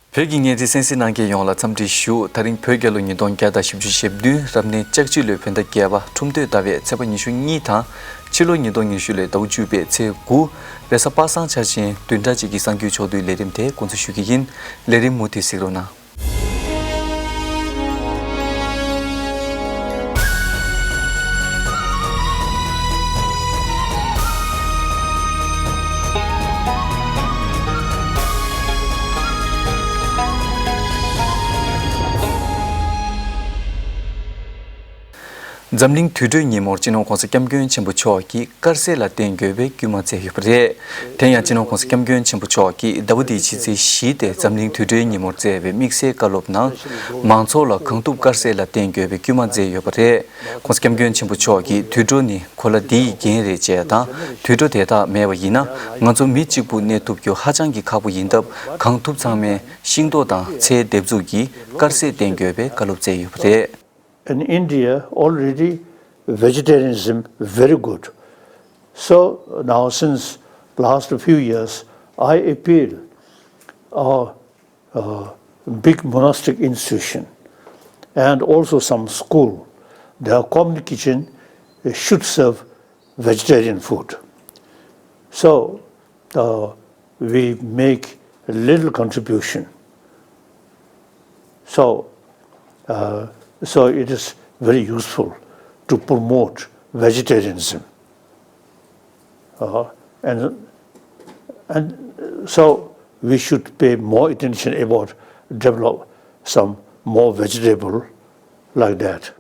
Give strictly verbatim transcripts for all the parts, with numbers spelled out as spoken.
བོད་ཀྱི་བརྙན་འཕྲིན་གསན་གཟིགས་གནང་མཁན་ཡོངས་ལ་འཚམས་འདྲི་ཞུ། ད་རིང་བོད་རྒྱལ་ལོ་ཉིས་སྟོང་བརྒྱ་དང་བཞི་བཅུ་ཞེ་བདུན་རབ་གནས་ལྕགས་བྱི་ལོའི་བོད་ཟླ་བརྒྱད་པ་ཁྲུམས་སྟོད་ཟླ་བའི་ཚེས་པ་ཉི་ཤུ་གཉིས་དང་ཕྱི་ལོ་ཉིས་སྟོང་ཉི་ཤུ་ལོའི་ཟླ་བ་བཅུ་པའི་ཚེས་དགུ། རེས་གཟའ་པ་སངས་འཆར་ཅན་བདུན་ཕྲག་གཅིག་གི་གསར་འགྱུར་ཕྱོགས་བསྡུས་ལས་རིམ་དེ་འགོ་འཛུགས་ཞུ་གི་ཡིན། ལས་རིམ་མུ་མཐུད་གཟིགས་རོགས་གནང་། འཛམ་གླིང་དུད་འགྲོའི་ཉིན་མོར་སྤྱི་ནོར་༸གོང་ས་༸སྐྱབས་མགོན་ཆེན་པོ་མཆོག་གིས་དཀར་ཟས་ལ་བརྟེན་དགོས་པའི་སྐུལ་མ་བསྩལ་ཡོད་པ་རེད། དེ་ཡང་སྤྱི་ནོར་༸གོང་ས་༸སྐྱབས་མགོན་ཆེན་པོ་མཆོག་གིས་ཟླ་བ་འདིའི་ཕྱི་ཚེས་བཞི་སྟེ་འཛམ་གླིང་དུད་འགྲོའི་ཉིན་མོར་བསྩལ་བའི་དམིགས་བསལ་བཀའ་སློབ་ནང་། མང་ཚོགས་ལ་གང་ཐུབ་དཀར་ཟས་ལ་བརྟེན་དགོས་པའི་སྐུལ་མ་བསྩལ་ཡོད་པ་རེད། ༸གོང་ས་༸སྐྱབས་མགོན་ཆེན་པོ་མཆོག་གིས་དུད་འགྲོ་ནི་གོ་ལ་འདི་ཡི་རྒྱན་རེད་ཅེས་དང་། དུད་འགྲོ་དེ་དག་མེད་པ་ཡིན་ན་ང་ཚོ་མི་གཅིག་པུ་གནས་ཐུབ་རྒྱུ་ཧ་ཅང་གི་ཁག་པོ་ཡིན་སྟབས། གང་ཐུབ་ཚང་མས་ཤིང་ཏོག་དང་ཚལ་འདེབས་འཛུགས་ཀྱིས་དཀར་ཟས་བསྟེན་དགོས་པའི་བཀའ་སློབ་བསྩལ་ཡོད་པ་རེད། In India, already vegetarianism very good. So now, since last few years, I appeal our uh, big monastic institution and also some school, their common kitchen should serve vegetarian food. So uh, we make a little contribution. So, uh, so it is very useful to promote vegetarianism. Uh, and, and so we should pay more attention about develop some more vegetable like that.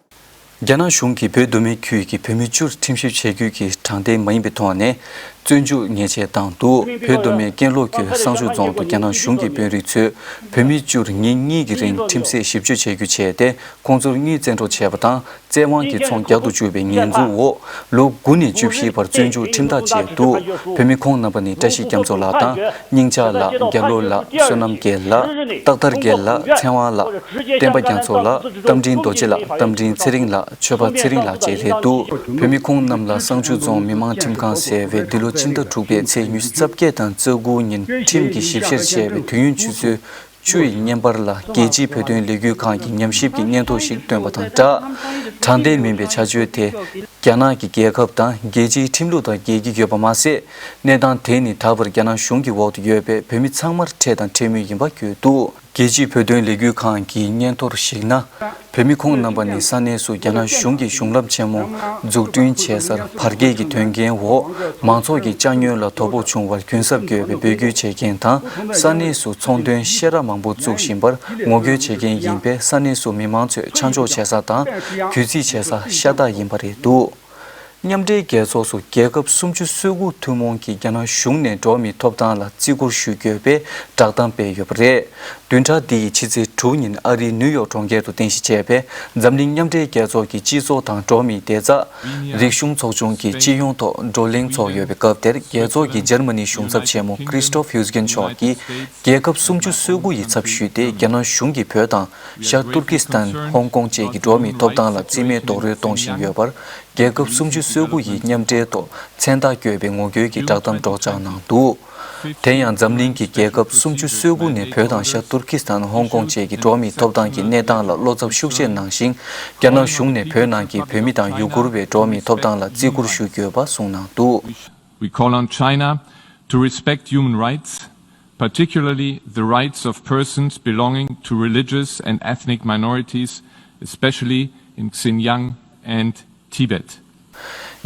རྒྱ་ནག་གཞུང་གིས་བོད་མདོ་སྨད་ཁུལ་གྱི་བོད་མི་བཅུར་ཁྲིམས་ཞིབ་བྱེད་རྒྱུ་གི་དྲང་བདེན་མ་ཡིན་པའི་ཐོག་ནས་བཙོན་འཇུག་ཉེས་ཆད་བཏང་འདུག་བོད་མདོ་སྨད་ཀན་ལྷོ་ཁུལ་བསང་ཆུ་རྫོང་དུ་རྒྱ་ནག་གཞུང་གི་དཔོན་རིགས་ཚོས་བོད་མི་བཅུར་ཉིན་གཉིས་ཀྱི་རིང་ཁྲིམས་སད་ཞིབ་དཔྱོད་བྱེད་རྒྱུ་བྱས་ཏེ། ཁོང་ཚོར་དངུལ་བཙན་འཕྲོག་བྱས་པ་དང་། བཙན་དབང་གིས་ཚོང་རྒྱག་ཏུ་བཅུག་པའི་ཉེས་འཛུགས་འོག་ལོ་དགུ་ནས་བཅུ་བཞིའི་བར་བཙོན་འཇུག་ཁྲིམས་ཐག་བཅད་འདུག་བོད་མི་ཁོང་རྣམ་པ་ནི་བཀྲ་ཤིས་རྒྱ་མཚོ་ལགས་དང་། སྙིང་ལྕགས་ལགས། རྒྱ་ལོ་ལགས། བསོད་ནམས་རྒྱལ་ལགས། སྟག་ཐར་རྒྱལ་ལགས། ཚེ་དབང་ལགས། བསྟན་པ་རྒྱ་མཚོ་ལགས། རྟ་མགྲིན་རྡོ་རྗེ་ལགས། རྟ་མགྲིན་ཚེ་རིང་ལགས། ཆོས་པ་ཚེ་རིང་ལགས་བཅས་རེད་འདུག་བོད་མི་ཁོང་རྣམས་ལ་བསང་ཆུ་རྫོང་མི་དམངས་ཁྲིམས་ཁང་ཟེར་བས་འདི་ལོ་ཕྱི་ཟླ་དྲུག་པའི་ཚེས་ཉི་ཤུ་རྩ་བརྒྱད་དང་རྩ་དགུ་ཉིན་ཁྲིམས་ཀྱི་ཞིབ་བཤེར་བྱས་པའི་དུས་ཡུན་ཆུ་ཚོད་བཅུ་ཡི་བརྙན་པར་ལ་རྒྱལ་སྤྱིའི་བོད་དོན་ལས་འགུལ་ཁང་གི་ཉམས་ཞིབ་ཀྱི་སྙན་ཐོ་ཞིག་བཏོན་པ་དང་སྦྲགས། དྲང་བདེན་མིན་པའི་བྱ་སྤྱོད་དེ་རྒྱ་ནག་གི་རྒྱལ་ཁབ་དང་རྒྱལ་སྤྱིའི་ཁྲིམས་ལུགས་དང་འགལ་གྱི་ཡོད་པ་མ་ཟད། གནས་སྟངས་དེ་ནི་ད་བར་རྒྱ་ནག་གཞུང་གི་འོག་ཏུ་ཡོད་པའི་བོད་མི་ཚང་མར་འཕྲད་དང་འཕྲད་མུས་ཡིན་པ་བཀོད་འདུག་རྒྱལ་སྤྱིའི་བོད་དོན་ལས་འགུལ་ཁང་གི་སྙན་ཐོར་གཞིགས་ན། བོད་མི་ཁོང་རྣམ་པ་ནི་ས་གནས་སུ་རྒྱ་ནག་གཞུང་གིས་གཞུང་ལམ་ཆེན་མོ་འཛུགས་སྐྲུན་བྱེད་སར་བར་བརྒལ་གྱི་དོན་རྐྱེན་འོག་མང་ཚོགས་ཀྱི་ཅ་དངོས་ལ་དོ་ཕོག་བྱུང་བར་གུན་གསབ་དགོས་པའི་འབོད་སྐུལ་བྱེད་མཁན་དང་། ས་གནས་སུ་ཚོང་དོན་བཤད་གྲྭ་མང་པོ་བཙུགས་བཞིན་པར་ངོ་རྒོལ་བྱེད་མཁན་ཡིན་པས། ས་གནས་སུ་མི་མང་ཚོས་ཆ་འཇོག་བྱེད་ས་དང་གུས་བརྩི་བྱེད་ས་ཤ་སྟག་ཡིན་པ་རེད་འདུག་མཉམ་འབྲེལ་རྒྱལ་ཚོགས་སུ་རྒྱལ་ཁབ་སུམ་ཅུ་སོ་དགུ་ཐུན་མོང་གིས་རྒྱ་ནག་གཞུང་ནས་འགྲོ་བ་མིའི་ཐོབ་ཐང་ལ་བརྩི་བཀུར་ཞུ་དགོས་པའི་བསྒྲགས་གཏམ་སྤེལ་ཡོད་པ་རེད། བདུན་ཕྲག་འདི་ཡི་ཕྱི་ཚེས་དྲུག་ཉིན་ཨ་རིའི་ནིའུ་ཡོག་གྲོང་ཁྱེར་དུ་རྟེན་གཞི་བྱས་པའི་འཛམ་གླིང་མཉམ་འབྲེལ་རྒྱལ་ཚོགས་ཀྱི་སྤྱི་ཚོགས་དང་འགྲོ་བ་མིའི་བདེ་རྩ། རིག་གཞུང་ཚོགས་ཆུང་གི་སྤྱི་ཡོངས་ཐོག་བགྲོ་གླེང་ཚོགས་ཡོད་པའི་སྐབས་དེར། རྒྱལ་ཚོགས་ཀྱི་འཇར་མ་ནིའི་གཞུང་ཚབ་ཆེན་མོ་ཀྲིས་ཏོབ་ཧིའུ་སི་གན་མཆོག་གིས། རྒྱལ་ཁབ་སུམ་ཅུ་སོ་དགུ་ཡི་ཚབ་ཞུས་ཏེ། རྒྱ་ནག་གཞུང་གིས་བོད་དང་ཤར་ཏུར་ཀི་སི་ཐན། ཧོང་ཀོང་བཅས་ཀྱི་འགྲོ་བ་མིའི་ཐོབ་ཐང་ལ་རྩིས་མེད་རྡོག་རོལ་གཏོང་བཞིན་ཡོད་པར། རྒྱལ་ཁབ་སུམ་ཅུ་སོ་དགུ་ཡིས་མཉམ་འབྲེལ་ཐོག་མཚན་རྟགས་བཀོད་པའི་ངོ་རྒོལ་གྱི་བསྒྲགས་གཏམ་སྒྲོག་སྦྱང་གནང་འདུག་དེ་ཡང་འཛམ་གླིང་གི་རྒྱལ་ཁབ་སུམ་ཅུ་སོ་དགུ་ནས་བོད་དང་ཤར་ཏུར་ཀི་སི་ཐན། ཧོང་ཀོང་བཅས་ཀྱི་འགྲོ་བ་མིའི་ཐོབ་ཐང་གི་གནས་སྟངས་ལ་བློ་འཚབ་ཤུགས་ཆེ་གནང་ཞིང་། རྒྱ་ནག་གཞུང་ནས་བོད་ནང་གི་བོད་མི་དང་ཡུ་གུར་བའི་འགྲོ་བ་མིའི་ཐོབ་ཐང་ལ་བརྩི་བཀུར་ཞུ་དགོས་པ་གསུངས་གནང་འདུག We call on China to respect human rights, particularly the rights of persons belonging to religious and ethnic minorities, especially in Xinjiang and Tibet.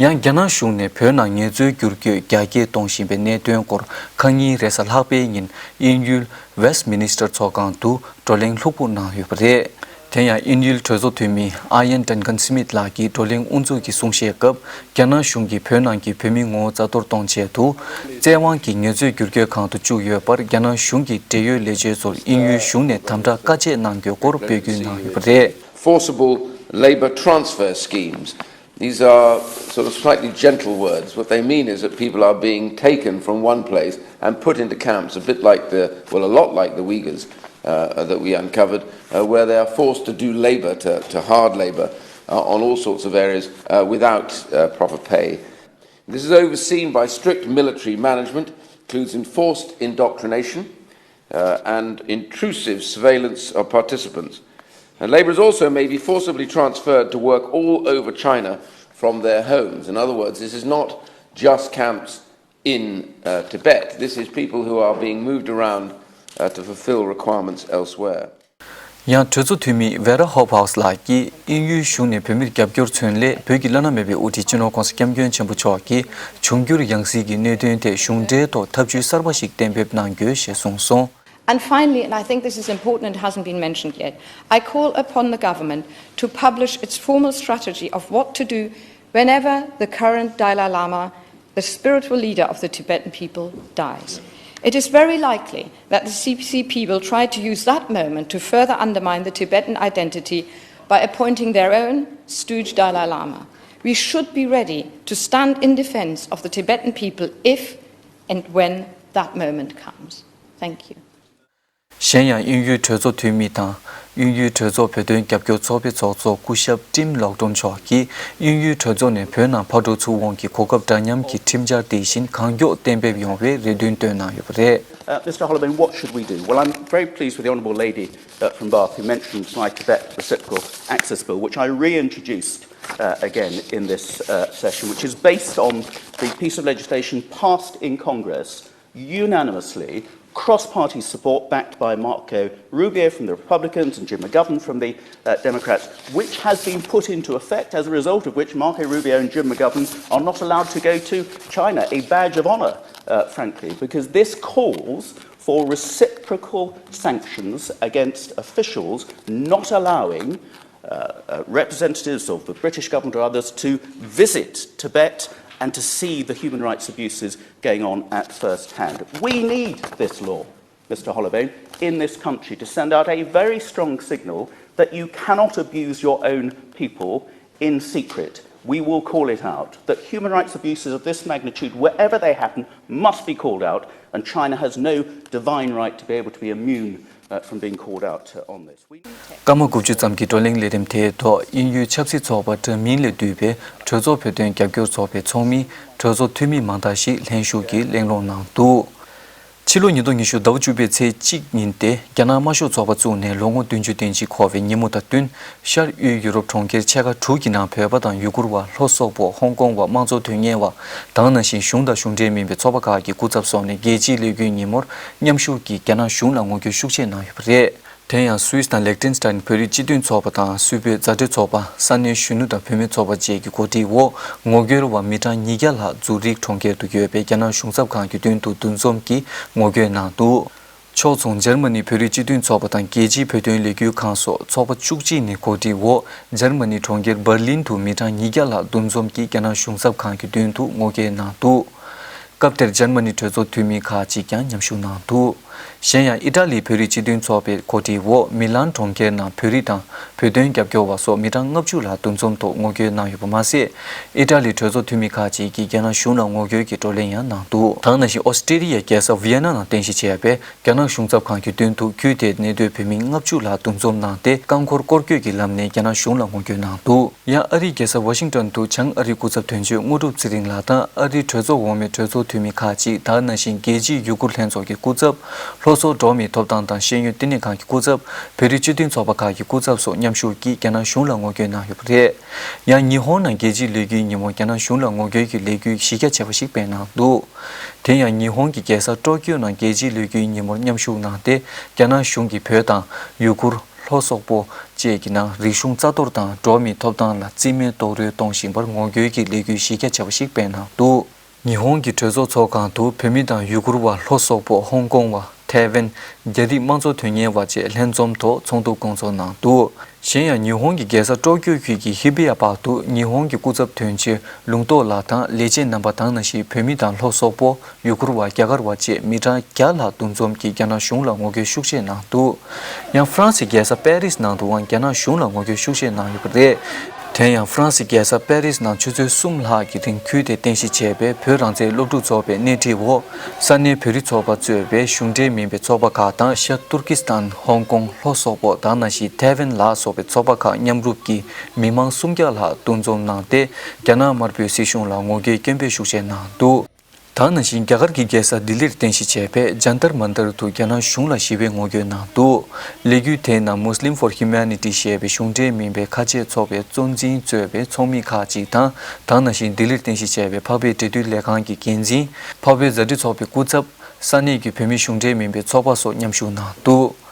ཡང་རྒྱ་ནག་གཞུང་ནས་བོད་ནང་ངལ་རྩོལ་བསྒྱུར་བཀོད་རྒྱ་སྐྱེད་གཏོང་བཞིན་པའི་གནད་དོན་སྐོར་ཁ་ཉིན་རེས་གཟའ་ལྷག་པའི་ཉིན་དབྱིན་ཡུལ་Westminster་ཚོགས་ཁང་དུ་བགྲོ་གླེང་ལྷུག་པོ་གནང་ཡོད་པ་རེད། དེ་ཡང་དབྱིན་ཡུལ་གྲོས་ཚོགས་འཐུས་མི་Ian Duncan Smith་ལགས་ཀྱིས་བགྲོ་གླེང་དབུ་འཛུགས་ཀྱིས་གསུང་བཤད་སྐབས། རྒྱ་ནག་གཞུང་གིས་བོད་ནང་གི་བོད་མིའི་ངོ་བོ་རྩ་གཏོར་གཏོང་ཆེད་དུ། བཙན་དབང་གིས་ངལ་རྩོལ་བསྒྱུར་བཀོད་ཁང་དུ་བཅུག་ཡོད་པར། རྒྱ་ནག་གཞུང་གིས་འབྲེལ་ཡོད་ལས་བྱེད་ཚོར་དབྱིན་ཡུལ་གཞུང་ནས་དམ་དྲག་བཀའ་ཆད་གནང་རྒྱུའི་སྐོར་འབོད་སྐུལ་གནང་ཡོད་པ་རེད། Forcible labor transfer schemes. These are sort of slightly gentle words. What they mean is that people are being taken from one place and put into camps, a bit like the, well, a lot like the Uyghurs uh, that we uncovered, uh, where they are forced to do labor, to, to hard labor, uh, on all sorts of areas uh, without uh, proper pay. This is overseen by strict military management, includes enforced indoctrination, uh, and intrusive surveillance of participants. And labourers also may be forcibly transferred to work all over China from their homes. In other words, this is not just camps in uh, Tibet. This is people who are being moved around uh, to fulfil requirements elsewhere. ཡང་གྲོས་ཚོགས་འཐུས་མི་ཝེ་ར་ཧོབ་ཧའུ་སི་ལགས་ཀྱིས་དབྱིན་ཡུལ་གཞུང་ནས་བོད་མིར་རྒྱབ་སྐྱོར་མཚོན་སླད་བོད་ཀྱི་བླ་ན་མེད་པའི་དབུ་ཁྲིད་སྤྱི་ནོར་༧གོང་ས་༧སྐྱབས་མགོན་ཆེན་པོ་མཆོག་གིས་འབྱུང་འགྱུར་ཡང་སྲིད་ཀྱི་གནད་དོན་ཐད་གཞུང་འབྲེལ་ཐོག་ཐབས་ཇུས་གསར་པ་ཞིག་གཏན་འབེབས་གནང་དགོས་ཞེས་གསུངས་སོང་། And finally, and I think this is important and hasn't been mentioned yet, I call upon the government to publish its formal strategy of what to do whenever the current Dalai Lama, the spiritual leader of the Tibetan people, dies. It is very likely that the C C P will try to use that moment to further undermine the Tibetan identity by appointing their own stooge Dalai Lama. We should be ready to stand in defense of the Tibetan people if and when that moment comes. Thank you. གཞན་ཡང་དབྱིན་ཡུལ་གྲོས་ཚོགས་འཐུས་མི་དང་དབྱིན་ཡུལ་གྲོས་ཚོགས་བོད་དོན་རྒྱབ་སྐྱོར་ཚོགས་པའི་ཚོགས་གཙོ་སྐུ་ཞབས་ཊིམ་ལོག་ཏོན་མཆོག་གིས་དབྱིན་ཡུལ་གྲོས་ཚོགས་ནས་བོད་ནང་ཕར་འགྲོ་ཚུར་འོང་གི་གོ་སྐབས་འདྲ་མཉམ་གྱི་ཁྲིམས་འཆར་དེ་བཞིན་གང་མགྱོགས་གཏན་འབེབས་ཡོང་བའི་རེ་འདུན་བཏོན་གནང་ཡོད་པ་རེད། Uh, Mister Hollerbain, what should we do? Well, I'm very pleased with the Honourable Lady uh, from Bath who mentioned my Tibet reciprocal access bill, which I reintroduced uh, again in this uh, session, which is based on the piece of legislation passed in Congress unanimously, cross party support backed by Marco Rubio from the Republicans and Jim McGovern from the uh, Democrats, which has been put into effect, as a result of which Marco Rubio and Jim McGovern are not allowed to go to China. A badge of honour, uh, frankly, because this calls for reciprocal sanctions against officials not allowing uh, uh, representatives of the British government or others to visit Tibet and to see the human rights abuses going on at first hand. We need this law, Mister Hollerbain, in this country to send out a very strong signal that you cannot abuse your own people in secret. We will call it out, that human rights abuses of this magnitude, wherever they happen, must be called out, and China has no divine right to be able to be immune uh, from being called out uh, on this. We need to take སྐར་མ་དགུ་བཅུ་ཙམ་གྱི་བགྲོ་གླེང་ལས་རིམ་དེའི་ཐོག་དབྱིན་ཡུལ་ཆབ་སྲིད་ཚོགས་པ་འདྲ་མིན་ལས་བསྡུས་པའི་གྲོས་ཚོགས་བོད་དོན་རྒྱབ་སྐྱོར་ཚོགས་པའི་ཚོགས་མི་གྲོས་ཚོགས་འཐུས་མི་མང་དག་ཞིག་ལྷན་ཞུགས་ཀྱིས་གླེང་སློང་གནང་འདུག་ཕྱི་ལོ་ཉིས་སྟོང་ཉི་ཤུ་ཟླ་བ་བཅུ་པའི་ཚེས་གཅིག་ཉིན་ཏེ་རྒྱ་ནག་དམར་ཤོག་ཚོགས་པ་བཙུགས་ནས་ལོ་ངོ་བདུན་ཅུ་དོན་གཅིག་འཁོར་བའི་ཉིན་མོ་དང་བསྟུན། ཤར་དབུས་ཡུ་རོབ་གྲོང་ཁྱེར་ཆེ་ཁག་དྲུག་གི་ནང་བོད་པ་དང་ཡུ་གུར་བ། ལྷོ་སོག་པོ། ཧོང་ཀོང་བ། དམངས་གཙོ་དོན་གཉེར་བ་དང་ནང་བཞིན་གཞུང་དང་གཞུང་འབྲེལ་མིན་པའི་ཚོགས་པ་ཁག་གི་སྐུ་ཚབ་སོགས་ནས་རྒྱལ་སྤྱིའི་ལས་འགུལ་ཉིན་མོར་མཉམ་ཞུགས་ཀྱིས་རྒྱ་ནག་གཞུང་ལ་ངོ་རྒོལ་ཤུགས་ཆེ་གནང་ཡོད་པ་རེད། དེ་ཡང་སུད་སི་དང་ལེག་ཏེན་སི་ཏན་བོད་རིགས་སྤྱི་མཐུན་ཚོགས་པ་དང་སུད་བོད་མཛའ་འབྲེལ་ཚོགས་པ། ས་གནས་གཞོན་ནུ་དང་བུད་མེད་ཚོགས་པ་བཅས་ཀྱི་གོ་སྒྲིག་འོག་ངོ་རྒོལ་བ་མི་གྲངས་ཉིས་བརྒྱ་ལྷག་ཛུ་རིག་གྲོང་ཁྱེར་དུ་ཡོད་པའི་རྒྱ་ནག་གཞུང་ཚབ་ཁང་གི་མདུན་དུ་འདུ་འཛོམས་ཀྱིས་ངོ་རྒོལ་གནང་འདུག་ཕྱོགས་མཚུངས་འཇར་མ་ནི་བོད་རིགས་སྤྱི་མཐུན་ཚོགས་པ་དང་རྒྱལ་སྤྱིའི་བོད་དོན་ལས་འགུལ་ཁང་སོགས་ཚོགས་པ་བཅུ་གཅིག་ནས་གོ་སྒྲིག་འོག་འཇར་མ་ནི་གྲོང་ཁྱེར་འབར་ལིན་དུ་མི་གྲངས་ཉིས་བརྒྱ་ལྷག་འདུ་འཛོམས་ཀྱིས་རྒྱ་ནག་གཞུང་ཚབ་ཁང་གི་མདུན་དུ་ངོ་རྒོལ་གནང་འདུག་སྐབས་དེར་འཇར་མ་ནི་གྲོས་ཚོགས་འཐུས་མི་ཁག་ཅིག་ཀྱང་མཉམ་ཞུགས་གནང་འདུག་གཞན་ཡང་ཨི་ཊ་ལིའི་བོད་རིགས་སྤྱི་མཐུན་ཚོགས་པའི་གོ་སྒྲིག་འོག་མི་ལན་གྲོང་ཁྱེར་ནང་བོད་རིགས་དང་བོད་དོན་རྒྱབ་སྐྱོར་བ་སོགས་མི་གྲངས་ལྔ་བཅུ་ལྷག་འདུ་འཛོམས་ཐོག་ངོ་རྒོལ་གནང་ཡོད་པ་མ་ཟད། ཨི་ཊ་ལིའི་གྲོས་ཚོགས་འཐུས་མི་ཁག་ཅིག་གིས་རྒྱ་ནག་གཞུང་ལ་ངོ་རྒོལ་གྱི་བགྲོ་གླེང་ཡང་གནང་འདུག་དེ་ནང་བཞིན་ཨོ་སི་ཀྲི་ལི་ཡའི་རྒྱལ་ས་ཝི་ཡེ་ན་ནང་རྟེན་གཞི་བྱས་པའི་རྒྱ་ནག་གཞུང་ཚབ་ཁང་གི་མདུན་དུ་ཁུལ་དེའི་གནས་སྡོད་བོད་མི་ལྔ་བཅུ་ལྷག་འདུ་འཛོམས་གནང་སྟེ། རྐང་འཁོར་སྐོར་སྐྱོད་ཀྱི་ལམ་ནས་རྒྱ་ནག་གཞུང་ལ་ངོ་རྒོལ་གནང་འདུག་ཡང་ཨ་རིའི་རྒྱལ་ས་ཝ་ཤིང་ཏོན་དུ་བྱང་ཨ་རིའི་སྐུ་ཚབ་དོན་གཅོད་དངོས་གྲུབ་ཚེ་རིང་ལགས་དང་ཨ་རིའི་གྲོས་ཚོགས་འོག་མའི་གྲོས་ཚོགས་འཐུས་མི་ཁག་ཅིག་དེ་ནང་བཞིན་རྒྱལ་སྤྱིའི་ཡུ་གུར་ལྷན་ཚོགས་ཀྱི་སྐུ་ཚབ། ལྷོ་སོག་འགྲོ་བ་མིའི་ཐོབ་ཐང་དང་ཤེས་ཡོན་བསྟི་གནས་ཁང་གི་སྐུ་ཚབ། བོད་རིགས་སྤྱི་མཐུན་ཚོགས་པ་ཁག་གི་སྐུ་ཚབ་སོགས་མཉམ་ཞུགས་ཀྱིས་རྒྱ་ནག་གཞུང་ལ་ངོ་རྒོལ་གནང་ཡོད་པ་རེད། ཡང་ཉི་ཧོང་ནང་རྒྱལ་སྤྱིའི་ལས་འགུལ་ཉིན་མོར་རྒྱ་ནག་གཞུང་ལ་ངོ་རྒོལ་གྱི་ལས་འགུལ་གཞི་རྒྱ་ཆེ་བ་ཞིག་སྤེལ་གནང་འདུག་དེ་ཡང་ཉི་ཧོང་གི་རྒྱལ་ས་ཀྲོ་ཀྱོ་ནང་རྒྱལ་སྤྱིའི་ལས་འགུལ་ཉིན་མོར་མཉམ་ཞུགས་གནང་སྟེ། རྒྱ་ནག་གཞུང་གིས་བོད་དང་ཡུ་གུར། ལྷོ་སོག་པོ་བཅས་ཀྱི་ནང་རིག་གཞུང་རྩ་གཏོར་དང་འགྲོ་བ་མིའི་ཐོབ་ཐང་ལ་རྩིས་མེད་རྡོག་རོལ་གཏོང་བཞིན་པར་ངོ་རྒོལ་གྱི་ལས་འགུལ་གཞི་རྒྱ་ཆེ་བ་ཞིག་སྤེལ་གནང་འདུག་ཉི་ཧོང་གི་གྲོས་ཚོགས་ཚོགས་ཁང་དུ་བོད་མི་དང་ཡུ་གུར་བ། ལྷོ་སོག་པོ། ཧོང་ཀོང་བ། ཐའེ་ཝན། རྒྱ་རིགས་དམངས་གཙོ་དོན་གཉེར་བ་བཅས་ལྷན་འཛོམས་ཐོག་ཚོགས་འདུ་སྐོང་ཚོགས་གནང་འདུག་གཞན་ཡང་ཉི་ཧོང་གི་རྒྱལ་ས་ཀྲོ་ཀྱོ་ཁུལ་གྱི་ཧི་བི་ཡ་པར་དུ་ཉི་ཧོང་གི་སྐུ་ཚབ་དོན་གཅོད་ལུང་རྟོགས་ལགས་དང་ལས་བྱེད་རྣམ་པ་དེ་ནང་བཞིན་བོད་མི་དང་ལྷོ་སོག་པོ། ཡུ་གུར་བ། རྒྱ་གར་བ་བཅས་མི་གྲངས་བརྒྱ་ལྷག་འདུ་འཛོམས་ཀྱིས་རྒྱ་ནག་གཞུང་ལ་ངོ་རྒོལ་ཤུགས་ཆེ་གནང་འདུག་ཡང་ཧྥ་རན་སིའི་རྒྱལ་ས་པེ་རིས་ནང་དུའང་རྒྱ་ནག་གཞུང་ལ་ངོ་རྒོལ་ཤུགས་ཆེ་གནང་ཡོད་པ་རེད། དེ་ཡང་ཧྥ་རན་སིའི་རྒྱལ་ས་པེ་རིས་ནང་ཆུ་ཚོད་གསུམ་ལྷག་གི་རིང་ཁུལ་དེར་རྟེན་གཞི་བྱས་པའི་བོད་རང་བཙན་སློབ་ཕྲུག་ཚོགས་པའི་སྣེ་ཁྲིད་འོག་ས་གནས་བོད་རིགས་ཚོགས་པ་གཙོས་པའི་གཞུང་འབྲེལ་མིན་པའི་ཚོགས་པ་ཁག་དང་ཤར་ཏུར་ཀི་སི་ཐན། ཧོང་ཀོང་། ལྷོ་སོག་པོ་དེ་ནང་བཞིན་ཐའེ་ཝན་ལ་སོགས་པའི་ཚོགས་པ་ཁག་མཉམ་རུབ་ཀྱིས་མི་མང་སུམ་བརྒྱ་ལྷག་འདུ་འཛོམས་གནང་སྟེ། རྒྱ་ནག་དམར་པོའི་སྲིད་གཞུང་ལ་ངོ་རྒོལ་སྐད་འབོད་ཤུགས་ཆེ་གནང་འདུག་ད་ ད་ག་ནང་བཞིན་རྒྱ་གར་གྱི་རྒྱལ་ས་ལྡི་ལིར་རྟེན་གཞི་བྱས་པའི་ཇན་ཏར་མན་ཏར་དུ་རྒྱ་ནག་གཞུང་ལ་ཞི་བའི་ངོ་རྒོལ་གནང་འདུག། ལས་འགུལ་དེའི་ནང་Muslim for Humanity ཞེས་པའི་གཞུང་འབྲེལ་མིན་པའི་ཁ་ཆེའི་ཚོགས་པའི་གཙོ་འཛིན་གཙོས་པའི་ཚོགས་མི་ཁག་ཅིག་དང་། ད་ག་ནང་བཞིན་ལྡི་ལིར་རྟེན་གཞི་བྱས་པའི་འཕགས་པའི་འབྲེལ་མཐུད་ལས་ཁང་གི་འགན་འཛིན། འཕགས་པའི་མཛའ་འབྲེལ་ཚོགས་པའི་སྐུ་ཚབ། ས་གནས་ཀྱི་བོད་མི་གཞུང་འབྲེལ་མིན་པའི་ཚོགས་པ་སོགས་མཉམ་ཞུགས་གནང་འདུག།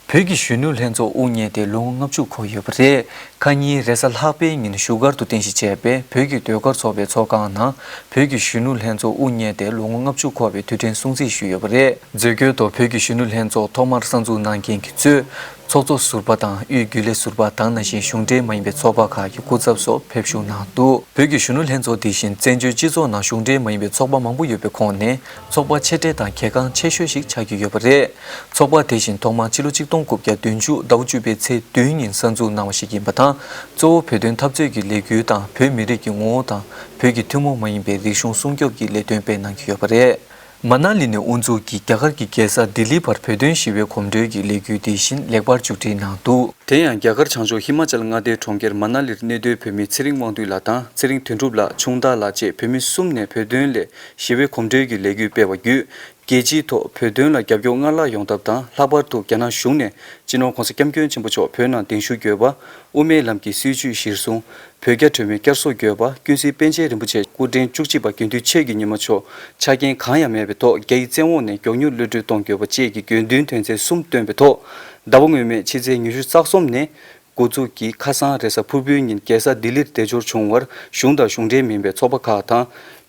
བོད་ཀྱི་གཞོན་ནུ་ལྷན་ཚོགས་དབུ་བརྙེས་ཏེ་ལོ་ངོ་ལྔ་བཅུ་འཁོར་ཡོད་པ་རེད། ཁ་ཉིན་རེས་གཟའ་ལྷག་པའི་ཉིན་བཞུགས་སྒར་དུ་རྟེན་གཞི་བྱས་པའི་བོད་ཀྱི་ཟློས་གར་ཚོགས་པའི་ཚོགས་ཁང་ནང་། བོད་ཀྱི་གཞོན་ནུ་ལྷན་ཚོགས་དབུ་བརྙེས་ཏེ་ལོ་ངོ་ལྔ་བཅུ་འཁོར་བའི་དུས་དྲན་སྲུང་བརྩི་ཞུས་ཡོད་པ་རེད། མཛད་སྒོའི་ཐོག་བོད་ཀྱི་གཞོན་ནུ་ལྷན་ཚོགས་ཐོག་མར་གསར་འཛུགས་གནང་མཁན་གྱིས་གཙོས། ཚོགས་གཙོ་ཟུར་པ་དང་དབུས་རྒྱུན་ལས་ཟུར་པ་དང་། ནང་བཞིན་གཞུང་འབྲེལ་མ་ཡིན་པའི་ཚོགས་པ་ཁག་གི་སྐུ་ཚབ་སོགས་ཕེབས་ཞུགས་གནང་འདུག། བོད་ཀྱི་གཞོན་ནུ་ལྷན་ཚོགས་འདི་བཞིན་བཙན་བྱོལ་སྤྱི་ཚོགས་ནང་གཞུང་འབྲེལ་མ་ཡིན་པའི་ཚོགས་པ་མང་པོ་ཡོད་པའི་ཁོངས་ནས། ཚོགས་པ་ཆེ་གྲས་དང་གལ་འགངས་ཆེ་ཤོས་ཤིག་ཆགས་ཀྱི་ཡོད་པ་རེད། ཚོགས་པ་དེ་བཞིན་ཐོག་མར་ཕྱི་ལོ་ཆིག་སྟོང་དགུ་བརྒྱ་བདུན་ཅུ་ཟླ་བ་བཅུ་པའི་ཚེས་བདུན་ཉིན་གསར་འཛུགས་གནང་བ་ཞིག་ཡིན་པ་དང་། གཙོ་བོ་བོད་དོན་འཐབ་རྩོད་ཀྱི་ལས་འགུལ་དང་། བོད་མི་རིགས་ཀྱི་ངོ་བོ་དང་། བོད་ཀྱི་ཐུན་མོང་མ་ཡིན་པའི་རིག་གཞུང་སྲུང་སྐྱོབ་ཀྱི་ལས་དོན་སྤེལ་གནང་གི་ཡོད་པ་རེད། མ་ན་ལི་ནས་དབུ་འཛུགས་ཀྱིས་རྒྱ་གར་གྱི་རྒྱལ་ས་ལྡི་ལི་བར་བོད་དོན་ཞི་བའི་གོམ་བགྲོད་ཀྱི་ལས་འགུལ་འདི་བཞིན་ལེགས་པར་མཇུག་སྒྲིལ་གནང་འདུག། དེ་ཡང་རྒྱ་གར་བྱང་ཕྱོགས་ཧི་མ་ཅལ་མངའ་སྡེའི་གྲོང་ཁྱེར་མ་ན་ལིར་གནས་སྡོད་བོད་མི་ཚེ་རིང་དབང་འདུས་ལགས་དང་། ཚེ་རིང་དོན་གྲུབ་ལགས། ཆུང་བདག་ལགས་བཅས་བོད་མི་གསུམ་ནས་བོད་དོན་སླད་ཞི་བའི་གོམ་བགྲོད་ཀྱི་ལས་འགུལ་སྤེལ་བ་བརྒྱུད། རྒྱལ་སྤྱིའི་ཐོག་བོད་དོན་ལ་རྒྱབ་སྐྱོར་སྔར་ལྷག་ཡོང་ཐབས་དང་། ལྷག་པར་དུ་རྒྱ་ནག་གཞུང་ནས་སྤྱི་ནོར་༧གོང་ས་༧སྐྱབས་མགོན་ཆེན་པོ་མཆོག་བོད་ནང་གདན་ཞུ་དགོས་པ། དབུ་མའི་ལམ་གྱི་སྲིད་བྱུས་གཞིར་བཟུང་། བོད་རྒྱ་གྲོས་མོལ་བསྐྱར་གསོ་དགོས་པ། ཀུན་གཟིགས་པཎ་ཆེན་རིན་པོ་ཆེ་སྐུ་ཕྲེང་བཅུ་གཅིག་པ་དགེ་འདུན་ཆོས་ཀྱི་ཉི་མ་མཆོག་ཆ་རྐྱེན་གང་ཡང་མེད་པའི་ཐོག་རྒྱ་ཡི་བཙན་འོག་ནས་མགྱོགས་མྱུར་གློད་གྲོལ་གཏོང་དགོས་པ་བཅས་ཀྱི་དགོས་འདུན་དོན་ཚན་གསུམ་བཏོན་པའི་ཐོག་ཟླ་བ་སྔོན་མའི་ཕྱི་ཚེས་ཉི་ཤུ་རྩ་གསུམ་ནས་འགོ་འཛུགས་ཀྱིས་ཁ་སང་རེས་གཟའ་ཕུར་བུའི་ཉིན་རྒྱལ་ས་ལྡི་ལིར་དལ་འབྱོར་བྱུང་བར་གཞུང་དང་གཞུང་འབྲེལ་མིན་པའི་ཚོགས་པ་ཁག་དང་།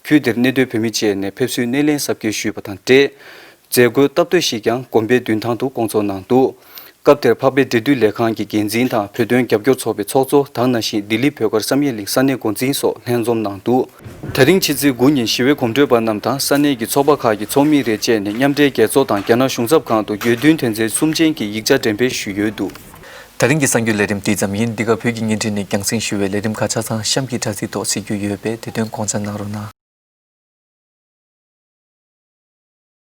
ཁུལ་དེར་གནས་སྡོད་བོད་མི་བཅས་ནས་ཕེབས་བསུའི་སྣེ་ལེན་གཟབ་རྒྱས་ཞུས་པ་དང་འབྲེལ། མཛད་སྒོའི་སྟབས་བསྟོད་ཞིག་ཀྱང་དགོན་པའི་མདུན་ཐང་དུ་སྐོང་ཚོགས་གནང་འདུག། སྐབས་དེར་འཕགས་པའི་འབྲེལ་མཐུད་ལས་ཁང་གི་འགན་འཛིན་དང་། བོད་དོན་རྒྱབ་སྐྱོར་ཚོགས་པའི་ཚོགས་གཙོ་དང་། ནང་བཞིན་ལྡི་ལི་བོད་སྒར་བསམ་ཡས་གླིང་ས་གནས་འགོ་འཛིན་སོགས་ལྷན་འཛོམས་གནང་འདུག། དེ་རིང་ཕྱི་ཚེས་དགུ་ཉིན་ཞི་བའི་གོམ་བགྲོད་པ་རྣམས་དང་ས་གནས་ཀྱི་ཚོགས་པ་ཁག་གི་ཚོགས་མི་རེ་བཅས་ནས་མཉམ་འབྲེལ་རྒྱལ་ཚོགས་དང་རྒྱ་ནག་གཞུང་ཚབ་ཁང་དུ་དགོས་འདུན་དོན་ཚན་གསུམ་ཅན་གྱི་ཡིག་ཆ་འགྲེམས་སྤེལ་ཞུས་ཡོད་འདུག། དེ་རིང་གི་གསར་འགྱུར་ལས་རིམ་འདི་ཙམ་ཡིན། འདི་ག་བོད་ཀྱི་བརྙན་འཕྲིན་ནས་རྒྱང་སྲིང་ཞུ་བའི་ལས་རིམ་ཁག་ཆ་ཚང་གཤམ་གྱི་དྲ་ཚིགས་ཐོག་གཟིགས་རྒྱུ་ཡོད་པས་དེ་དོན་དགོངས་འཇགས་གནང་རོགས་གནང་།